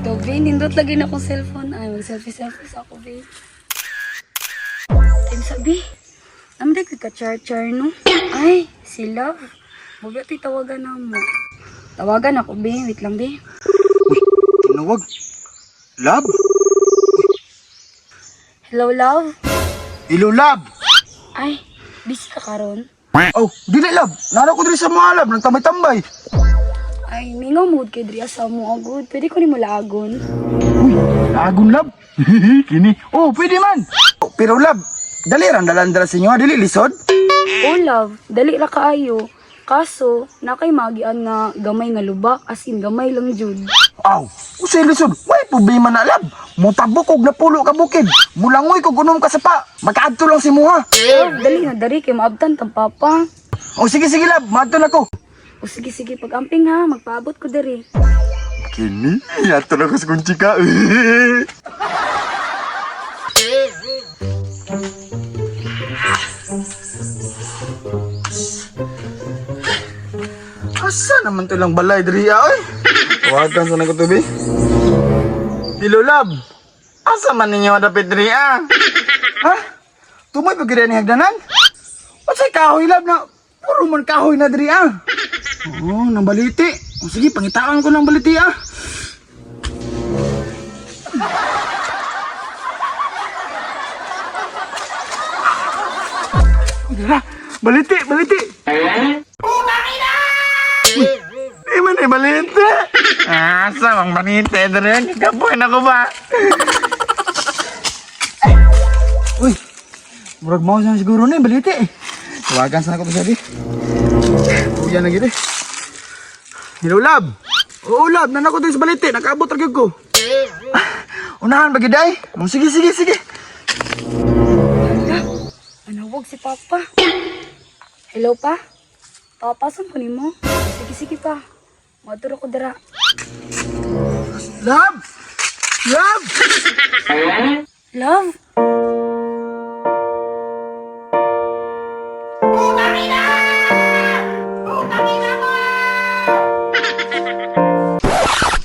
To, be, nindot lagi na akong cellphone. Ay, mag-selfie-selfie sa ako, be. Time sabi. Namday ko ka-char-char, no? Ay, si Love. Mubi ito'y tawagan na mo. Tawagan ako, be. Wait lang, be. Tinawag. Love? Hello, Love? Hello, love. Ay, busy ka karon? Oh, dili love. Nara ko diri sa mga love, nagtambay-tambay. Ay, mingaw mood kay diri sa mo agud. Pwede ko nimo laagon. Uy, lagon love. Kini. Oh, pwede man. Oh, pero love, dali rang dalan-dala sa inyo, ha? Dili lisod. Oh, love, dali ra kaayo. Kaso, nakay magian nga gamay nga lubak, as in gamay lang jud. Aw, usay lisod. Way problema na love. Mutabok og napulo ka bukid. Mulangoy kog unom ka sapa. Makaadto lang si muha. Love, dali na dari kay maabtan tang papa. Oh, sige sige love, maadto na ko. O sige sige, pag-amping ha, magpaabot ko diri. Kini, ato na ko sa kong chika. Asa naman to lang balay diri ah, oy? Tawagan sa nako tubi. Hello love. Asa man ninyo dapit diri ah? Ha? Tumoy pa gid ni hagdanan? Unsay kahoy love na? Puro man kahoy na diri ah. Oo, nang baliti. O sige, pangitaan ko ng baliti ah. Tara, baliti, baliti. Uy, di man eh, baliti. Asa mang baliti, dre. Kapoy na ko ba? Uy, murag mao na siguro na eh, baliti. Tawagan sana ko to sabi. Uyan na gid eh. Hello, love. Oo, love. Nana ko dun sa baliti. Nakaabot ra gyud ko. Ah, unahan ba gid ay? Oh, sige, sige, sige. Hala, anawag si papa. Hello pa? Papa, saan ko nimo? Sige sige pa. Maduro ko dira. Love! Love! Love?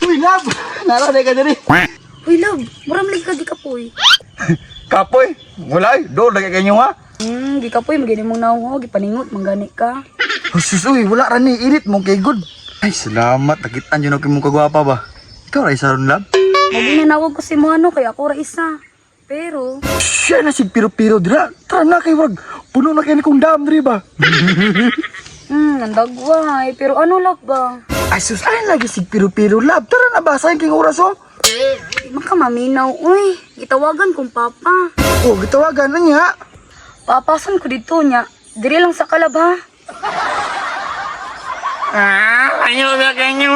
Uy, love! Nara na ka diri. Uy, love, muram lagi ka gikapoy. Kapoy. Wala ay. Doon lagi kanyo ha. Gikapoy, magini mong naong ho, gipaningot, manggani ka. Sus, uy, wala ra ni init mo kay good. Ay, salamat. Nakitaan yun ako mong kagwapa ba? Ikaw ra isa ron, love? Maginanawag ko si Moano, kaya ako ra isa. Pero, Siya na sig piro-piro dira. Tara na kay wag. Puno na kay ni kong dam diri ba? Nandagway. Pero ano love ba? Ay sus, ay lagi sig piro-piro love. Tara na ba sayang king oras oh. Di man ka maminaw, uy. Gitawagan kong papa. Oh, gitawagan na niya. Papasan ko dito niya. Diri lang sa kalab ha. Ah, ayaw na kanyo.